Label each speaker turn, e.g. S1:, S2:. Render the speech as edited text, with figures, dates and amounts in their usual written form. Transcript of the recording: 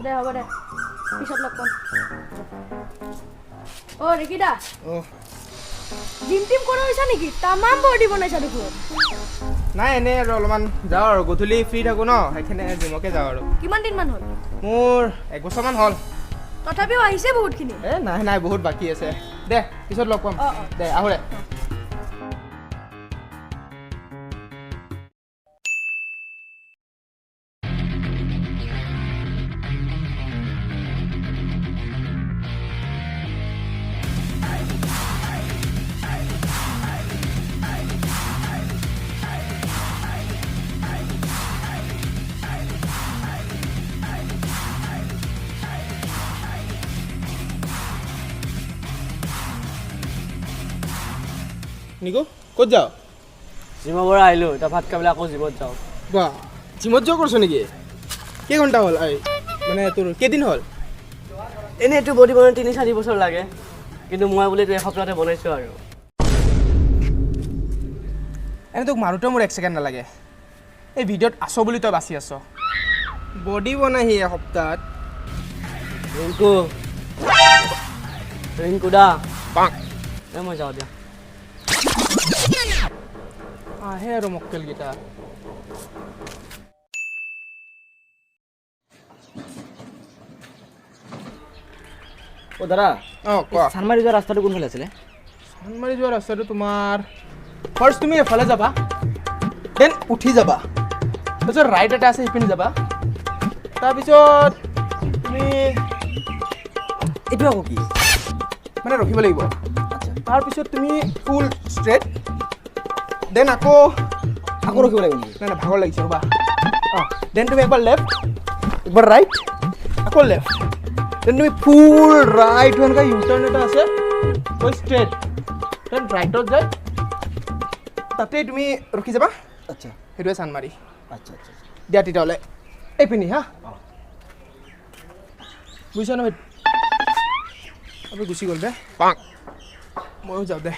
S1: দে হ'ব দে, পিছত লগ পাম। অ' ৰিকিদা, জিম টিম কৰা হৈছা নেকি? তামাম বডি বনাইছা দেখোন।
S2: নাই, এনেই আৰু অলপমান যাওঁ আৰু, গধূলি ফ্ৰী থাকোঁ ন, সেইকাৰণে জিমকে যাওঁ আৰু।
S1: কিমান দিনমান হ'ল?
S2: মোৰ 1 বছৰমান হ'ল।
S1: তথাপিও আহিছে বহুতখিনি।
S2: এ নাই নাই, বহুত বাকী আছে। দে পিছত লগ পাম। দে আহো দে। নিকু, ক'ত যাওঁ?
S3: জিমৰ পৰা আহিলোঁ, এতিয়া ভাত খাই পেলাই আকৌ জিমত যাওঁ।
S2: বাহ, জিমত যোৱা কৰিছ নেকি? কেইঘণ্টা হ'ল? এই মানে তোৰ কেইদিন হ'ল?
S3: এনেই এইটো বডি বনাই 3-4 বছৰ লাগে, কিন্তু মই বোলে এইটো এসপ্তাহতে বনাইছোঁ আৰু।
S2: এনেই তোক মাৰোঁতে মোৰ 1 ছেকেণ্ড নালাগে। এই ভিডিঅ'ত আছ বুলি তই বাচি আছ। বডি বনাই এসপ্তাহত।
S3: ৰিংকু, ৰিংকু দা, এই মই যাওঁ দিয়া।
S2: আহে আৰু মক্কেলকেইটা।
S4: অ' দাদা।
S2: অঁ কোৱা।
S4: চানমাৰি যোৱা ৰাস্তাটো কোনফালে আছিলে?
S2: চানমাৰি যোৱা ৰাস্তাটো তোমাৰ ফাৰ্ষ্ট তুমি এফালে যাবা, then উঠি যাবা, তাৰপিছত ৰাইট এটা আছে সেইপিনে যাবা, তাৰপিছত তুমি
S4: এইটো আকৌ কি
S2: মানে ৰখিব লাগিব। তাৰপিছত তুমি ফুল ষ্ট্ৰেইট, then আকৌ
S4: আকৌ ৰখিব লাগিব নেকি?
S2: নাই নাই, ভাগৰ লাগিছে ৰ'বা। অঁ, then তুমি একবাৰ লেফ্ট, একবাৰ ৰাইট, আকৌ লেফ্ট, then তুমি ফুল ৰাইট হৈ এনেকুৱা ইউ টাৰ্ণ এটা আছে, গৈ ষ্ট্ৰেইট, then ৰাইটত যায় তাতেই তুমি ৰখি যাবা।
S4: আচ্ছা,
S2: সেইটোৱে চানমাৰি।
S4: আচ্ছা আচ্ছা,
S2: দিয়া তেতিয়াহ'লে এইপিনি। হা, বুজিছা নহয়? আপুনি গুচি গ'ল দে, ময়ো যাওঁ দে।